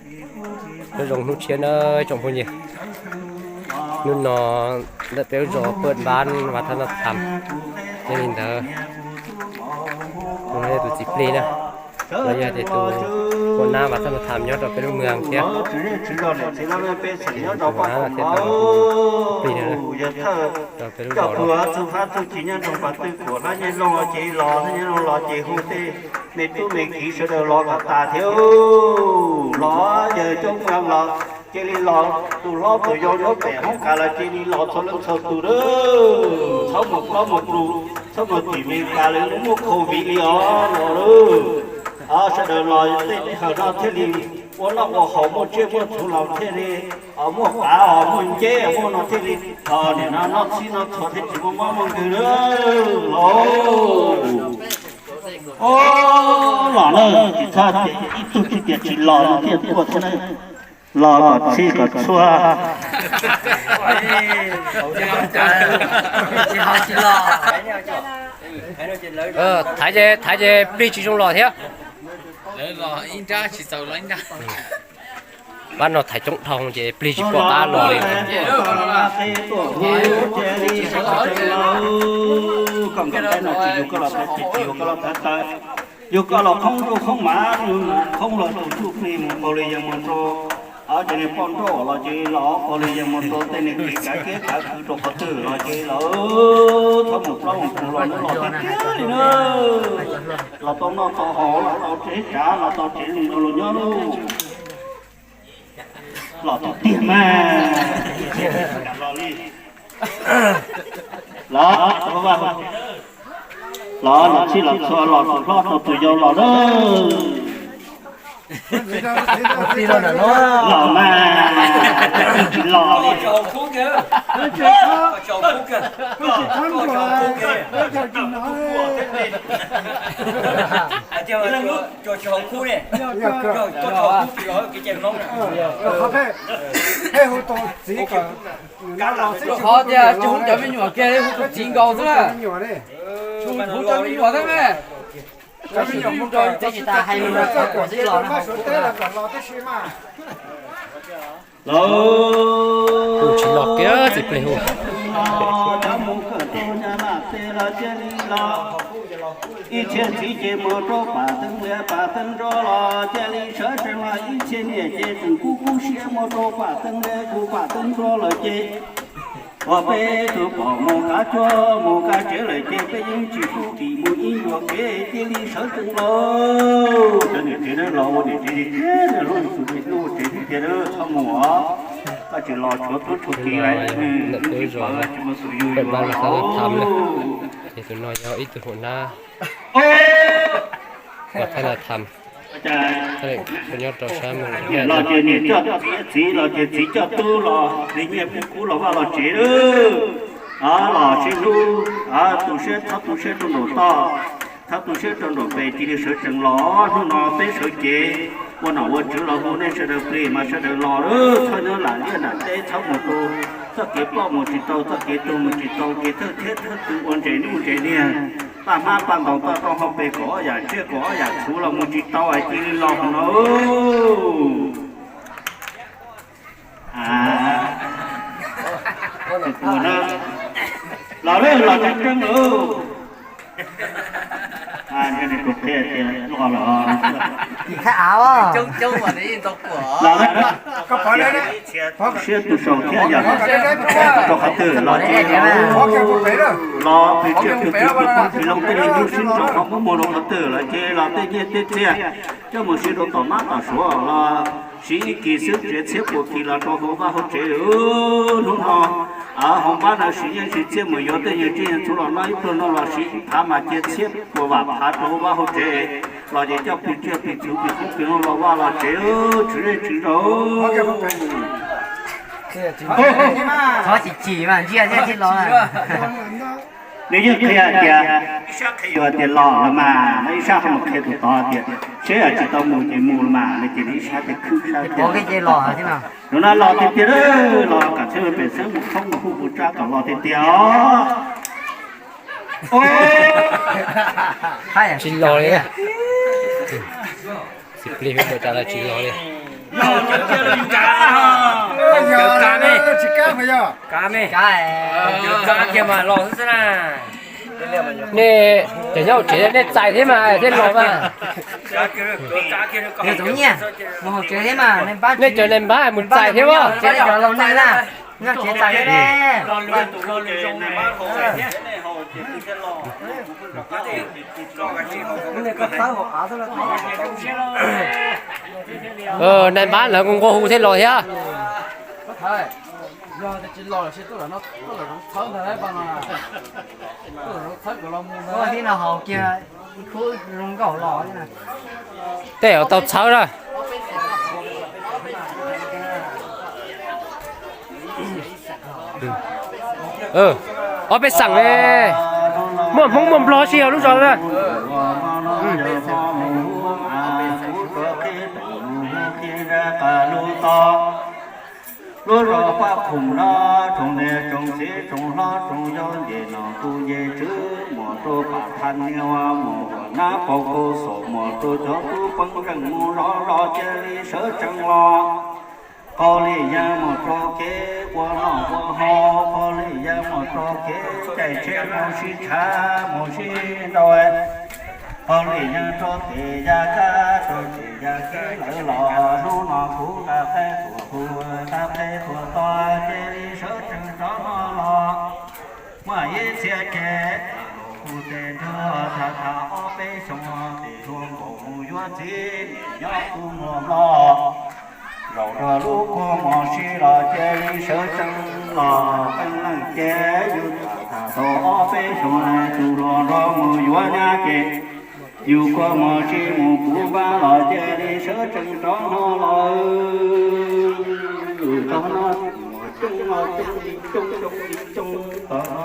Nyob zoo hnub tshiab nawb tsoom phooj ywg. Hnub no ntawm peb lub zos Paj Npab Vam Thab Naj Tham, yog li ntawd tus no yog tus txiv plig na, los yog tias tus poj nab Vam Thab Naj Tham nyob rau peb lub mwag thiab. Tus poj nab thiab tus plig no rau peb lub zos no. Txug fab txug ci nyob nroog pas twj kuam hlab nyob zoo ces los, hlab nyob zoo los ces hu tej me tub me kiv sawv daws los kom tas thiab. Los yawg coob mus los cia li los, tus hlob tus yau nyob pem hoob kas los cia li los txhua leej txhua tus lawm. Txhob mus plaub mus tus, txhob mus tim Mes Kas lawv muaj COVID li os los lawm. Sawv daws los tej teb chaws no thiaj li ua noj ua haus muaj tsiaj muaj txhu los thiaj li muaj qav muaj nceb muaj no thiaj li nim no noj txhib noj txhua thiab tsis muaj mob muaj nkeeg lawm. Los na, tsis txhob tias ib tug tsis tias tsis los no thiaj tuaj thiab na. Los kom txhij kom txhua. Thaiv ces, thaiv ces plig tsis zoo los thiab. Pab no thaiv coob dhau ces plig tsis pom qab los li. Yug koj los qhoob ntuj qhoob mav, qhoob los tus ntsuj plig mus qaug li yeej mus rau, ces niag poj nrauj los ces los qaug li yeej mus rau tej niag kev kav kiab kav khw rau qhov twg los ces los txhob mus plaub mus tus los hnub los tiag tiag li na. Los tau noj tau haus, los tau tsev tsav, los tau tsev zoo rau luag nyob lauj. Los tiag tiag mas. Los, los, los txhij los txhua, los tus hlob rau tus yau los lawm. Los mas, tsis los li. Qhov tias tsis hu cov me nyuam kiag li, hu tus txiv nkaus xwb na. Hu cov me nyuam xwb na. Tsis tas hais lus los txhob kom xwb los na. Hu tsis los kiag txiv plig hu. Ib txhia txiv ces mus rau pam teeb liab pam teeb nrog los cia li sawv tsees los, ib txhia niam ces tseem kub kub siab mus rau pam teeb liab kuv pam teeb nrog lawm ces ua peb tug pom mus qab cuag mus qab tsev lawm ces peb yeej tsis pub tim mus ib ncuag kev cia li sawv tsees los. Cov niam tsev los ua niam tsev tiag tiag, hlub tus me tub tsev tiag tiag, txhob mus os. Koj tsis los tshuav tub tshuav kiv lawm, tsis muaj tus yug yus los. Ces tus no yog ib tug hua nab Vam Thab Naj Tham, nyob rau sab Moos Nyiaj. Los ces niam coj txiv, txiv los ces txiv coj tub los, li nyiaj pub kub los vaj los tsev lawm. Los sib hlub, tu siab, txhob tu siab rau nraum toj, txhob tu siab rau nraum pem, cia li sawv tsees los. Hnub no peb sawv cev ua nom ua tswv los hu nej sawv daws plig mas sawv daws los, txhob nyob lam liaj lam teb, txhob mus rau txoj kev ploj mus tsis tau, txoj kev tuag mus tsis tau, kev thawj thiab thawj tw ua ntses hnub ntses niag, paj hmab paj ntoos toj rau hauv pes kaum ob yam tsiaj kaum ob yam txhuv los mus tsis tau, cia li los no. Los lawm, los tseeb tseeb lawm. Los, los siab tus saum thiab yam rau qhov twg los ces los pes tsiaj pes txhuv pes poob pes loo tej me nyuam sib nrau qhov muab muag rau qhov twg los ces los tej nyiaj tej txiaj coj mus siv rau tom mab tom suav los siv ib kis xwb tsev txhiab puas kis los rau hauv vaj hauv tsev lawm. Hnub no hauv npab no siv nyiaj siv txiaj mus yuav tej nyuag tsiaj nyuag txhuv los noj ib pluag no los siv ib phav mas cia txhiab puas vam phav rau hauv vaj hauv tsev los ces coj pes tsiaj pes txhuv pes poob pes loo los vaj los tsev, tsis zej tsis zos. Tsis chim mas ntsia thiaj los. Nws yeej qhia tias, ib sab qhia yus tias los los mas, ib sab ho mus qhia tus tod tias seb yog tsis tau mus ces mus los mas, no ces nws ib sab tias khwb sab tias los. Tus no los tiag tiag, los kam txhawb pem xeeb mus thoob mus hu mus tsab kom los tiag tiag os. Tsis los li. Txiv plig hu ua cas los tsis los li. Cawv kab me, kab me, cawv kab kiag mas los xwb xwb na. Nej cov nyob tsev nej txais thiab mas thiaj los mas. Nej cov nais npab mus txais thiab mas. Nais npab lawv nqua hu thiaj los thiab. Tej zaum tau txhawb na. Ob peb xeem ne, muaj Hmoob muaj Nplog si yog lub zos na. Lub zos Paj Khoom no, tsoom niam tsoom txiv tsoom hlob tsoom yau nce nom kuj nce tswv mus rau pam thaj niam ua mus ua nab pau kau xom mus rau cov tub peeb zeej mus zov zos cia li sawv tsees los. Qhov li yog mus rau kev ua noj ua haus, qhov li yog mus rau kev caij tsheb mus sib tshav mus sib nrau. Qhov li yog rau tes ya kab rau tes ya kev lawv los hnub no kuv nqa qeb tuaj hu nqa qeb tuaj tos cia li sawv tsees rov no los. Muaj ib txhia ces kuv tes nrog tham tham ob peb xyoo tes hluas nkaus mus yuav txiv niam nyob kuv muag no. Zaum rau lub kua mos si los cia li sawv tsees los qee leej ces yus tham tham tau ob peb xyoo tus hluas nraug mus yuav nyab ces yus kua mos si mus puv npab los cia li sawv tsees rov no los. Tau no coob coob coob coob tau no.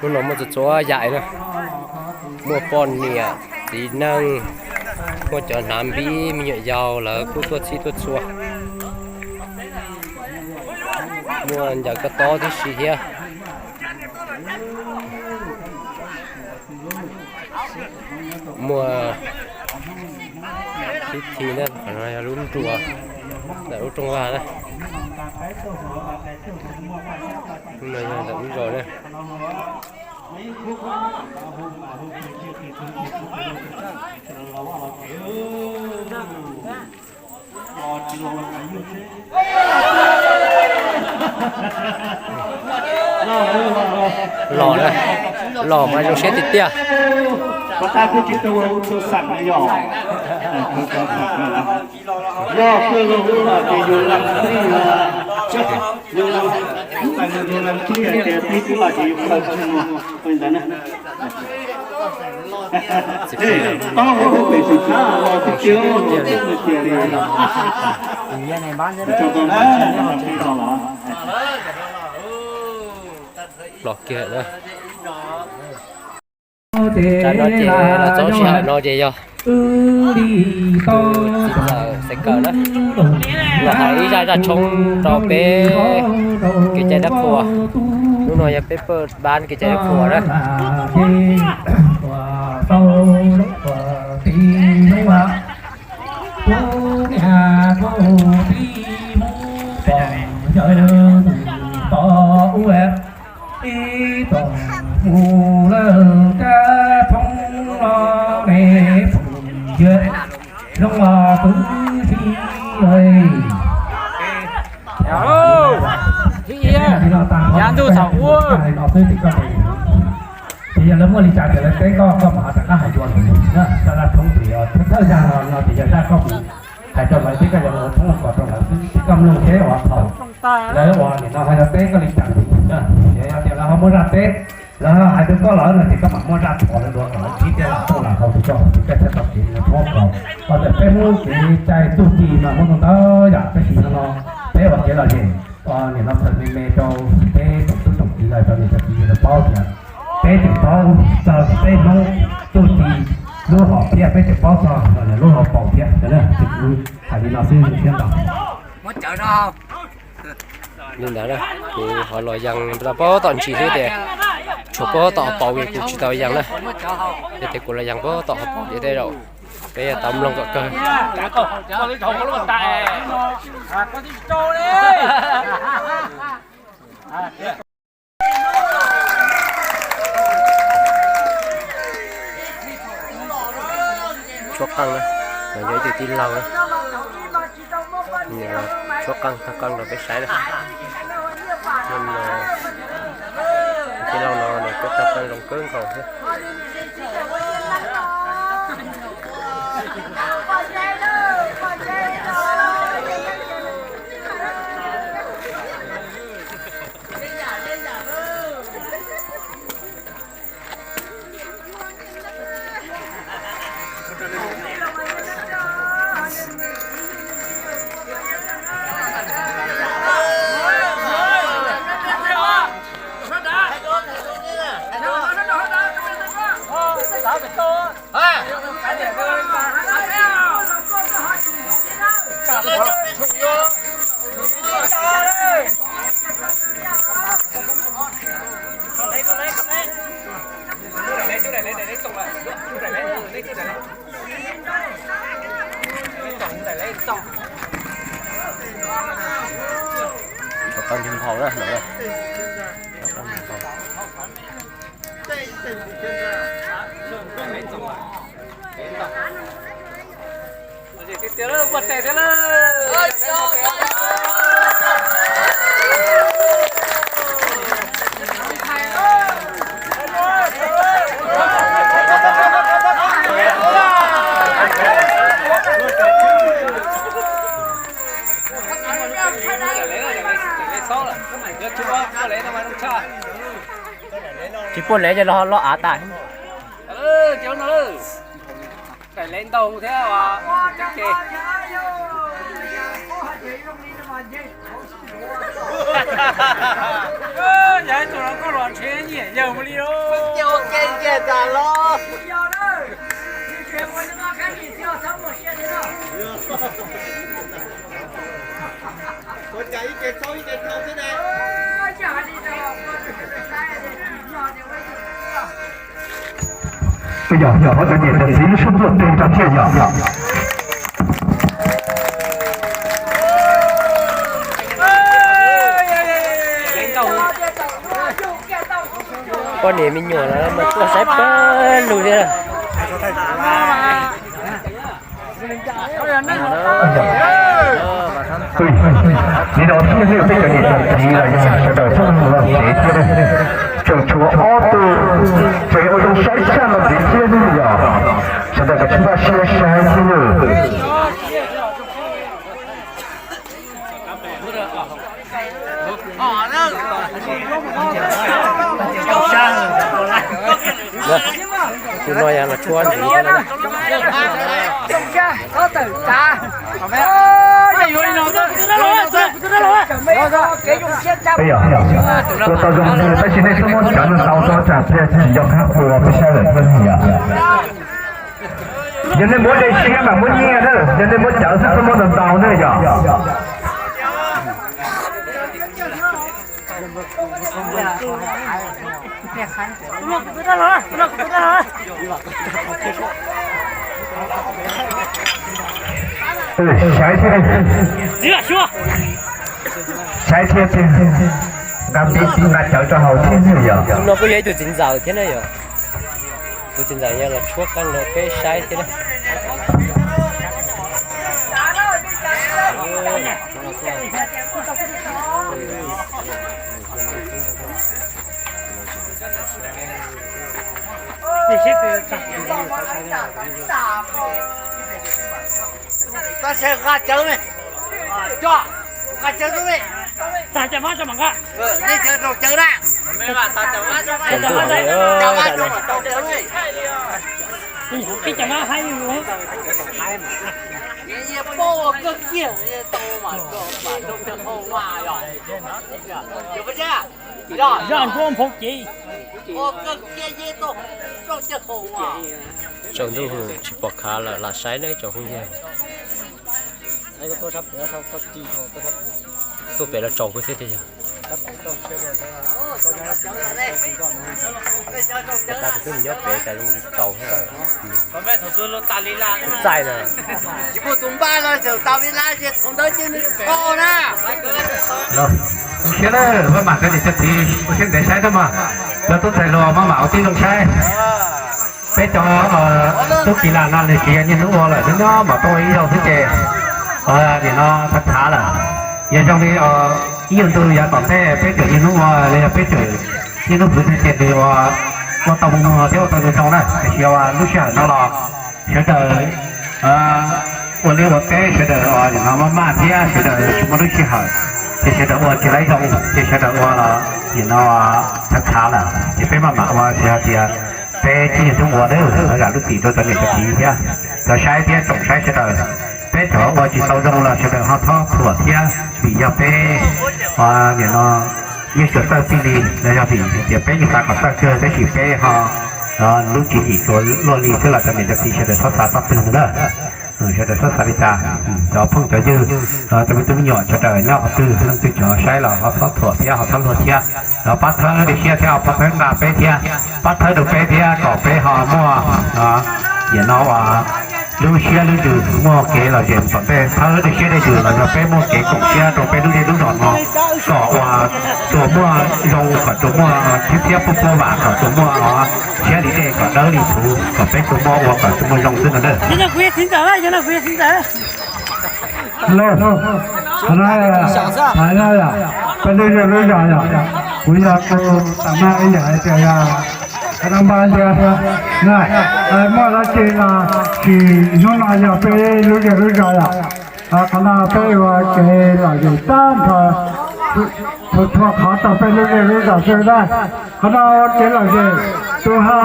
Hnub no muaj txhua txhua yam na, muaj poj niam, txiv neej, muaj cov hnav npib, me nyuam yaus lawv kuj tuaj txhij tuaj txhua. Muaj ncaws koj tob tib si thiab. Muaj pib thi na, qhov no yog lub nruas ntawm lub rooj vag na. Lub no yog ntawm lub zos na. Los, los mas zoo siab tiag tiag. Los kiag na. Tsam no ces los txog sij hawm no ces yog tus txiv ntxawm Xaiv Kawm na, los hais ib zaj zaj tshoob rau peb kev cai Dab Qhuas. Hnub no yog peb pawg dab kev cai Dab Qhuas na. Ib tsoom mus lawm kab tshoob no me phoom ywg zoo los kwv tij. Yav ntuj thaum ub. Ces yog lawv muaj li cas ces lawv teb koj, koj mam rov qab hais dua lwm na. Zaj dab tshoob ces yog thawj zaj no ces yog zaj koj mus hais rau lawv thiab koj yuav ua tshoob los kom rau lawv xwb ces koj mloog seb uas thaum lawv uas nim no ho yuav teb koj li cas na. Ces yog tias lawv ho muaj zaj teb, lawv ho hais rau koj lawm no ces koj mam muaj zaj thov lawv dua kom lawv qhib thiab lam tuaj lam haus tus koj ces koj thiaj tau kev mus tshoob kom, kom ntawm peb Hmoob kev cai txuj ci mas muaj ntau ntau yam tab sis no peb ua kev lom zem nim no txhawm me me rau peb tsoom tub tsoom kiv los rau niam rau txiv lawv paub tias peb tseem paub txog peb Hmoob txuj ci lub hom phiaj, peb tseem paub txog lub hauv paus thiab. Ces kuv hais li no xwb, zoo siab ntau. Li ntawd na, kuv ho los yees tau paub tom ntsis xwb tias Tshuav puag tom hauv paus kuv tsis tau yees na. Yog tias kuv los yees puag tom hauv paus ces tej zaum peb yuav tau mloog kom kawg. Tshuab qeej na, no yog ib tug tij laug na. Tshuab qeej, thov qeej rau peb saib na. Tij laug no nws kuj thov qeej zoo kawg nkaus thiab. Tau nrhiav nphau na. Tsis puaj lev ces los av tas. Daim lev ntau thiab. Yog ib tug no koj los ntshe nyiam yawg ua li los. Yog, yog, qhov cov niam cov txiv lub suab tuaj tes rau thiaj yog. Poj niam me nyuam lawv mas tuaj saib pawg lug thiab. Li no thiaj li peb cov niam cov txiv los yog sawv daws txoj hlub lom zem thiab. Tseem tshuav ob tug tseem ua zoo saib tshaj no ntxiv thiab ne yog. Sawv daws kav tsij npaj siab saib thiab nawb. Tus no yog los tshuab ntxiv thiab na. Yog, ua tau zoo tab sis nej twb muab cov no ntau tso tsam thiaj tsis nco qab ua peb sab lawm thiab yog. Yog nej muab dej siab mas muab nyiaj na, yog nej muab cawv xwb txhob muab ntau ntau na yog. Saib thiab, saib thiab, nqa npib nqa cawv rau haus thiab yog. Tus no kuj yog ib tug txiv ntxawm thiab na yog. Tus txiv ntxawm yog los tshuab qeej rau peb saib thiab na. Tab sis nqa cawv, nqa cawv tub, tag cov mab tso mam nqa. Nej cawv rau cawv na. Peb cov mab haib. Zaj nruab nphoo cev. Tsaus ntuj tsis pom khav lawm lam saib na tsoom phooj ywg. Tuaj pem los tsaus kuv thiab tiag yog. Tab sis twb mus nyob pem cas zoo li tau thiab. Txaij na. Zoo siab na, maj mam cov niam cov txiv ua siab ntev saib thiab mas, cov tub ntxhais hluas maj mam ua tib zoo saib. Peb cov tub kis las no nws tsis yog niaj hnub ua lawm, nws nyob mam tuaj ua ib zaug xwb ces nim no thav thav lawm. Yog zoo li ib yam ntu yav tom ntej peb tseem niaj hnub ua los yog peb tseem niaj hnub khwv thiab ces nws ua tau mus mus thiab ua tau zoo zoo na, tiam sis lub sij hawm no los sawv daws ua liaj ua teb, sawv daws nim no maj maj thiab sawv daws tsis muaj lub sij hawm, ces sawv daws ua tsis laib zoo, ces sawv daws ua los nim no thav thav lawm ces peb maj mam ua tsis hais tias peb tsis yog tub ua dab tsi, zam lub txim rau cov niam cov txiv thiab cov saib thiab tsoom saib sawv daws. Peb cov ua tsis tau zoo los sawv daws ho txhob thuam thiab, vim yog peb nim no yeej tsuas txawj txij li los yog vim hais tias peb yeej xav kom txawj kawg tab sis peb ho lub tswv yim tsuas luaj li xwb los cov niam cov txiv sawv daws txhob xav txhob twg mus na. Sawv daws txhob xav li cas, cov phooj cov ywg, cov me tub me nyuam sawv daws nyob qhov twg leej twg cov saib los ho txhob thuam thiab ho txhob luag thiab, los pab thawb dej siab thiab ho pab thawb nqa peb thiab, pab thawb rau peb thiab kom peb ho muaj nim no uas lub siab lub ntsws muaj kev lom zem tom ntej, thawb dej siab dej ntsws los yog peb muaj kev koom siab rau peb lub zej lub zos no, kom uas tsuas muaj zoo, kom tsuas muaj txhiab txhiab puab puab vam, kom tsuas muaj siab li dej, kom dawb li txhuv, kom peb tsuas muaj ua kom tsuas muaj zoo xwb no na. Peb lub zej lub zos yog, kuv yog tus tam maj ib yam hais tias yog qhov no npaj ntiag na, muaj dab tsi los tsis, hnub no yog peb lub zej lub zos yom. Qhov no peb ua kev lom zem tag nrho, txhua txhua qhov rau peb lub zej lub zos xwb na. Qhov no ua kev lom zem, tus ho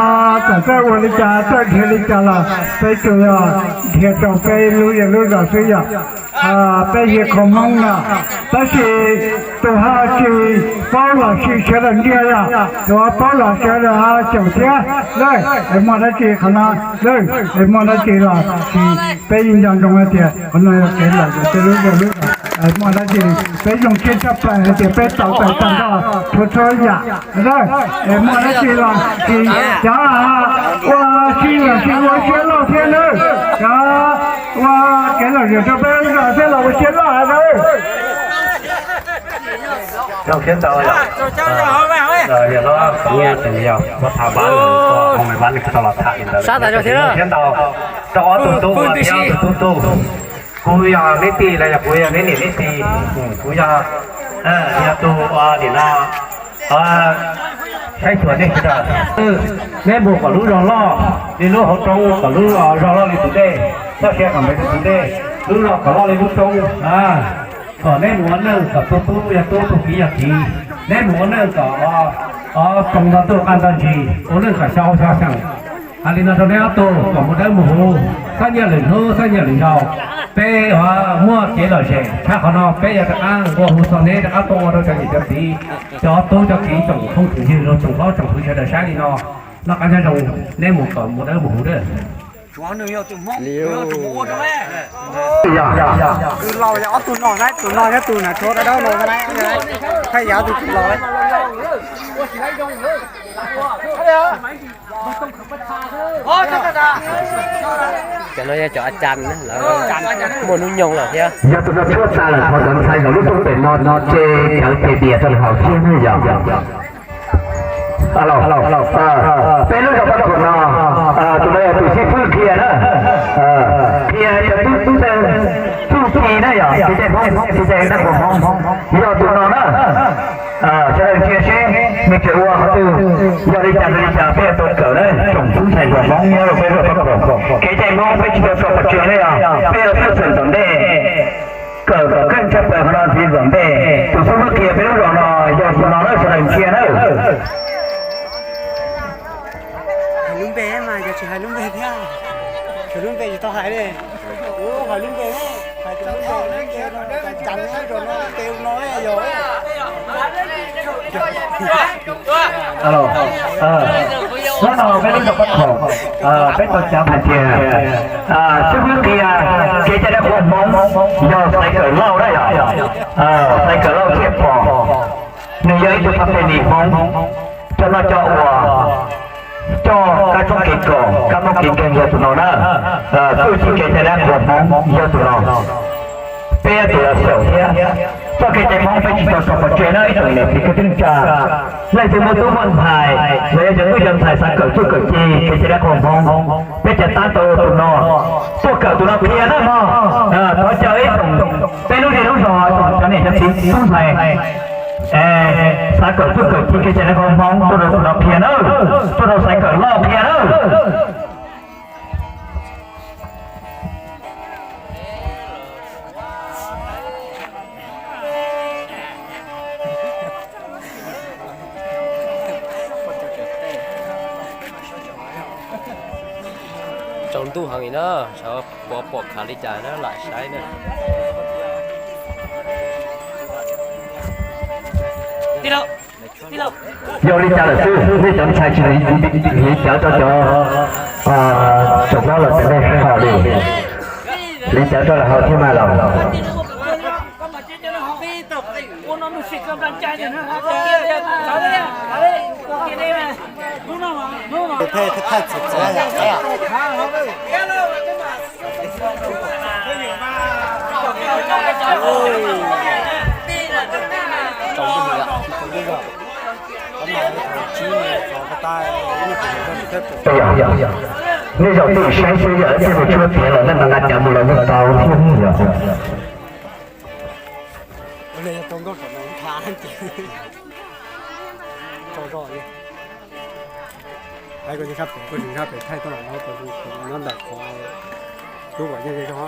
txawm txawj ua li cas txawj dhia li cas los peb tsuas yog dhia rau peb lub zej lub zos xwb yom. Peb yog qhov Hmoob no, tab sis tus ho tsis paub los sis sawv daws ntsia yog, tus ho paub los sawv daws ho caum thiab na. Es muaj dab tsi qhov no na, es muaj dab tsi los sis peb yeej nco ntsoov hais tias qhov no yog kev lom zem peb lub zej lub zos. Muaj dab tsi peb zoo siab tshaj plaws hais tias peb tau tawm tag nrho txhua txhua yam. Es muaj dab tsi los sis cov ua si los sis ua siab loj thiab nawb, cov ua kev lom zem rau peb zos thiab los ua siab loj nawb. Zoo siab ntau yom. Yog no kuv yog tus yog ua thav vab, hauv me vab kuv tau los tham li ntawd. Zoo siab ntau rau ob tug tub thiab ob tug tub tub. Kuv yog neb tij los yog kuv yog neb niam neb txiv, kuv yog, yog tus nim no saib xyuas nej sawv daws. Neb mus kom lub zos loj li lub hauv roob, kom lub zos loj li tus dej, txoj sia kom ntev li tus dej, lub zos kom loj li lub roob. Kom neb mus ua neej kom tug tub yog tub, tug kiv yog kiv, neb mus ua neej kom tsoos nto tuj qaj nto ntsis, ua neej kom xyov xyov xyeem. Hais li no rau neb ob tug kom mus dawb mus huv, txhob nyiaj lwm hnub txhob nyiaj lwm zaus. Peb muaj kev lom zem tshaj qhov no, peb yuav rov qab nqua hu txog neb rov qab tuaj ua rau cov niam cov txiv, cov tub cov kiv, tsoom phooj tsoom ywg, tsoom hlob tsoom hwv sawv daws saib li no. Noj qab nyob zoo, neb mus kom mus dawb mus huv dawb. Tus laus yog ob tug no, tus no yog tus na, tshuav dawb dawb no, thaij yog tus laus. Cov no yog cov a cas na, lawv muaj hnub nyoog lawm thiab. Yog tus no tshuab tag lawm, thov cov ntxhais zov lub rooj pem no, no ces cawv ces dias rau haus thiab ne yog. Peb lub zos Paj Khuam no, tus no yog tus xib fwb qhia na, qhia cov tub tub txawj txuj ci na yom, txiv tsev Hmoob, txiv tsev Paj Khuam Hmoob, yog tus no na. Sawv daws ntsia seb nws tseem ua qhov twg, yog li cas li cas peb yuav tau kawm na, tsoom tub ntxhais hluas Hmoob nyob rau peb zos Paj Khuam. Kev cai Hmoob peb tsis tau tso pov tseg na yom, peb yuav txawj txawm tom ntej, kawm kom keej tshaj plaws qhov no ntxiv tom ntej. Tus xib fwb qhia peb lub zos no yog tus no na, sawv daws ntsia na. Hais lub npe mas yog tsis hais lub npe thiab, hais lub npe tsis tau hais li. Hais lub npe, hais tus lub npe, lub npe no, cas cas no, tes no yog. Hnub no peb lub zos Paj Khuam, peb tau cav hais tias xib fwb qhia kev cai dab qhuas Hmoob yog Xaiv Kawm Lauj na yom. Xaiv Kawm Lauj Txhiaj Pom, Nws yog ib tug phaj pej lis Hmoob, coj noj coj ua, coj kab tshoob kev kos kab mob kev nkeeg yog tus no na. Txuj ci kev cai dab qhuas Hmoob yog tus no. Peb yuav tsum xyaum thiab. Txoj kev cai Hmoob peb tsis tau so pov tseg na ib tsoom niam txiv kwv tij neej tsa. Leej twg muaj tub muaj ntxhais los yog cov tub cov ntxhais xav kawm txuj kawm ci kev cai dab qhuas Hmoob, peb cov tab tau tus no, tuaj kawm tus no qhia na mog. Thov caw ib tsoom peb lub zej lub zos, cov niam cov txiv tub ntxhais xav kawm txuj kawm ci kev cai dab qhuas Hmoob tuaj rau tus no qhia nawb, tuaj rau xav kawm loj qhia nawb. Tsaus ntuj heev li na, xyov puas pom khav li cas na, lam saib na. Yog li cas lawm xwb, nej cov ntxhais tsis hliv cawv rau cov tsoom hlob los cov nej haus li, hliv cawv rau lawv haus thiab mas los. Nej zaum twj ywm saib xwb, yog ib txhia mus tshuab tiav los nej mas nqa cawv mus los yeej tau thiab yog. Thaij tuaj los no, no ntawm qhov tub kom yeej zoo,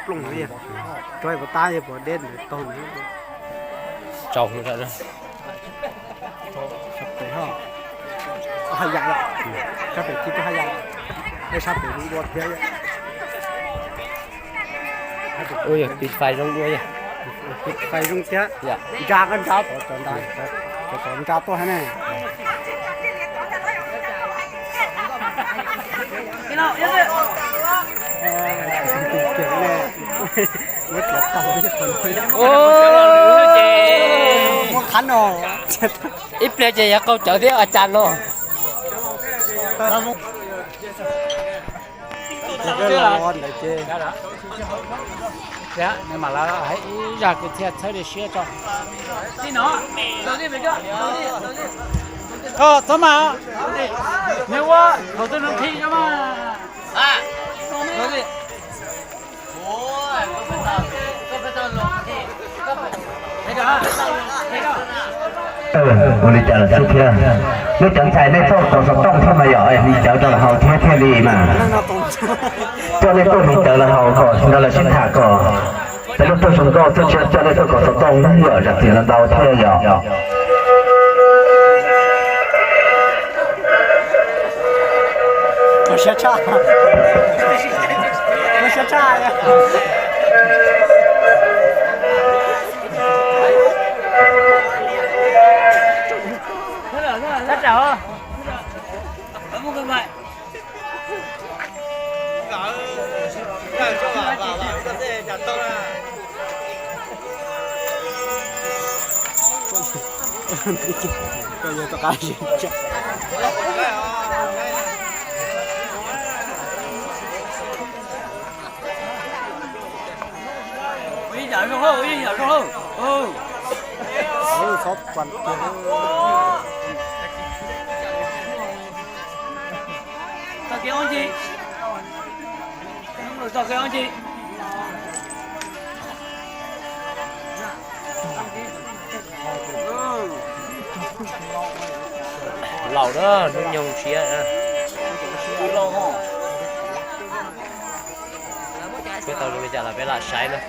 plooj no, tso puas tab puas deb ntawd tau. Tsaus lawm. Sab pem ho, haj yam, sab pem tsis tau haj yam, sab pem zoo dua thiab. Ua yog tiv fais zoo dua, tiv fais zoo thiab. Ntsa koj ntsa, ntsa tuaj hab ne. Muab qhab no. Ib pliag ces yog qau cawv thiab a cas no. Nws mam li hais ib zaj kwv txhiaj txhawb li siab tso. Txhob mas, nws ua thaum twg nws nqhis no mas. Ua li cas lawm xwb thiab? Nej cov ntxhais nej tuaj kom xov tooj thiab mas yog hliv cawv rau lawv haus thiab thiaj li mas. Coj nej tuaj hliv cawv lawv haus kom nrog lawv sib tham kom peb lub rooj zoo nkauj thiaj tsis coj nej tuaj kom xov tooj yom, zam txim los ntau thiab yom. Laus na, hnub nyoog siab. Peb tau zoo li cas los peb lam saib na.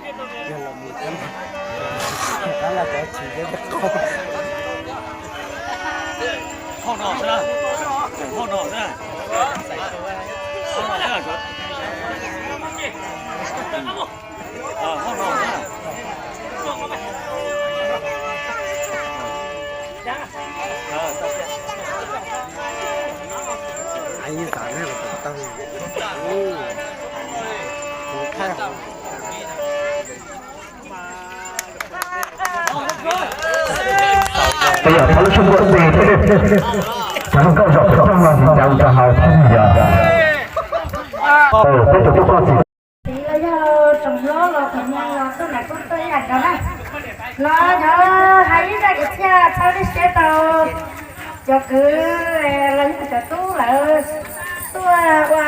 Yog los mus cov, cov no cov tsis yog cov qau. Hauj no xwb na, hauj no xwb na, hauj no xwb na, hauj no xwb na. Ai, tau ne, tau. Peb yog thab lub suab nkuaj ntej thiab, cov hluas nkauj zaum txog no ces cas ua rau haus thiab yog. Peb tus tub koj txiv. Txiv los yog tsoom hlob los tsoom nyab los tuaj nram kub tuaj ib yam nkaus na. Los yog hais ib zaj kwv txhiaj txhawb lub siab rau cov kwv los yog cov tub lawv tuaj ua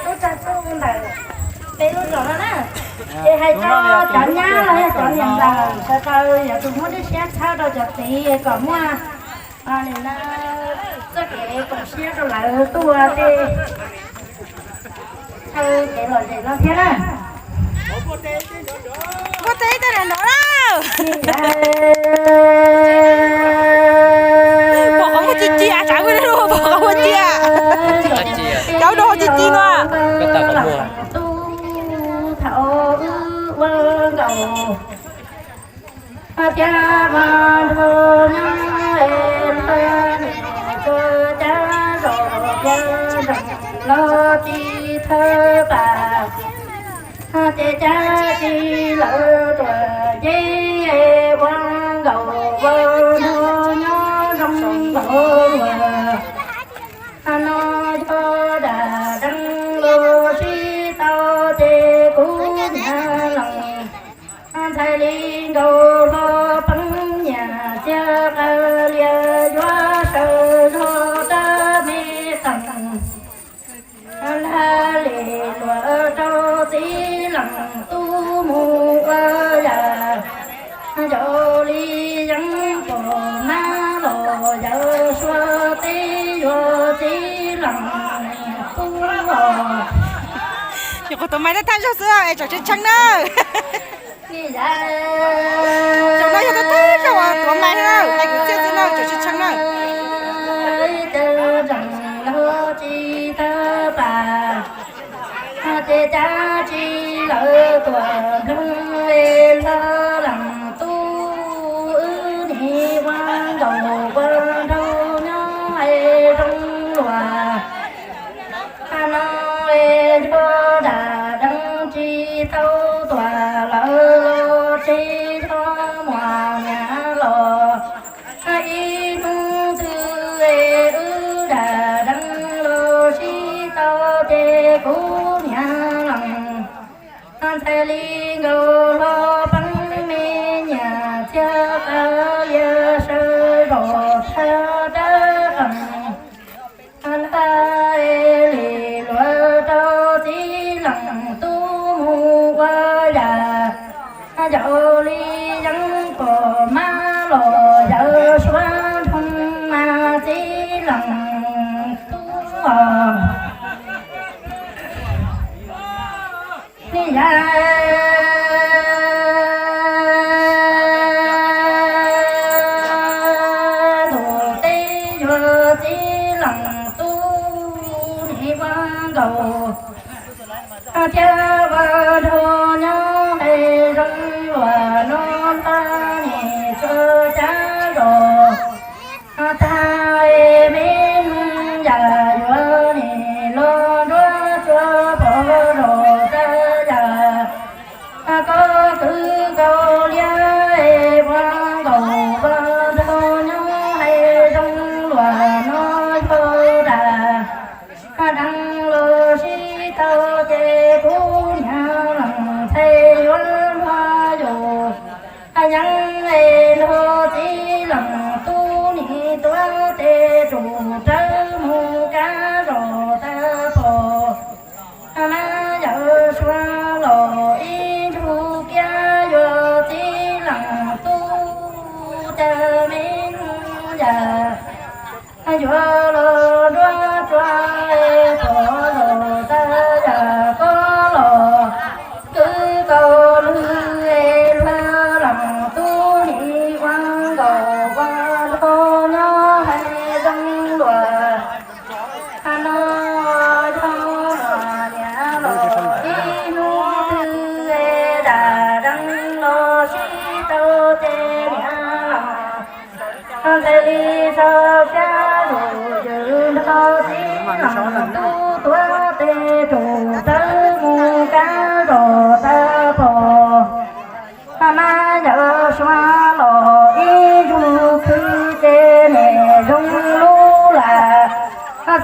tub rog tub ntawm peb lub zos no na. Ces hais rau cov nyab los yog cov niam ntxawm sawv daws yuav tsum muab lub siab txhawb rau cov txiv kom muaj txoj kev koom siab rau lawv tuaj ua tej chaw kev lom zem no thiab na. Npua teb tej no no lawm. Pom qhov muag ci ci, tsam pom qhov muag ci. Cov no ci ci no. Tub thaum wb ua nkaus, tias mas nrog nyob es lawv niam tsuas cav zos cav zoov los tsis thawj pam, ces cav tsis lawv tuam ces ua nkaus ua nrog nyob zoo nkaus luag. No yog dam deev los sib tau ces kuv niam lees ntxhais li nkaus hlo peeb nyiam txiag qawv lias yuav sawv zog rab me qees. Ntag li luag rau txiv lees tub mus ua yam, ncaus li yeeb pom mab los yawm suav teb yuav txiv lees tub os. Nyuam qhuav tuav mais thaj thaj zog xwb es tsam tshee tshee na. Zaum no yog thaj thaj zog uas tuav mais na, hais kwv txhiaj xwb na, tsam tshee tshee na. Tsis tawg pam, ces cav tsis lawv tuam nploog es lawv lees tub wb nim ua nkaus ua nraug nyob es zoo luag. No es yog dam deev tsis tau tuam lawv los tseg zog muam niam los. Ib hnub twg es wb dam deev los sib tau ces kuv niam lees ntxhais li nkaus hlo peeb me nyiam txiag qawv lias sawv zog thaj rab qees. Ntag li luag rau txiv lees tub mus ua yam, ncaus li yeeb pom mab los yawm suav nroo mas txiv lees tub os. Ni yam tus teb yuav txiv lees tub nim ua nkaus thiab ua nraug nyob es zoo luag no npaj nim tsuas cav zos. Tag me yam yuav nim los nruab tsua pov zos tag yam. Koj kwv koj liab es ua nkaus ua nraug nyob es zoo luag no yog dam deev los sib tau ces kuv niam lees ntxhais yuav luag yus. Yeeb es nrog txiv lees tub nim tuav tes tsum rawv mus kab zos tag pom. Mab yawm suav los ib nrug kiag yuav txiv lees tub cas me yam yuav los nruab tsua pov zos tag yam koj los kwv koj lwg Yawm suav los ib zug khwv ces nim zoo lub lam,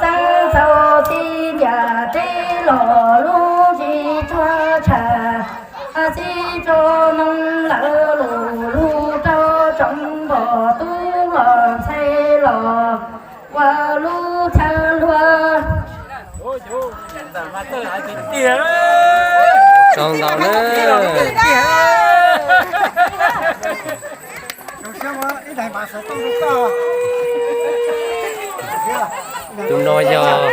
xeeb txhaum txij ntiaj teb los lub tsis tsuag tshaj, txij tso Hmoob lawv lus lug rau tsoom npog tub los ntxhais los ua lub chaw hluas. Tsaug ntau na. Tus no yog,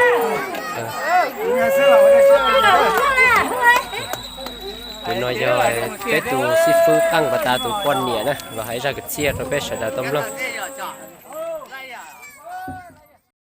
tus no yog peb tus xib fwb Qeej Vaj Tas tus poj niam na, los hais zaj kwv txhiaj rau peb sawv daws tau mloog.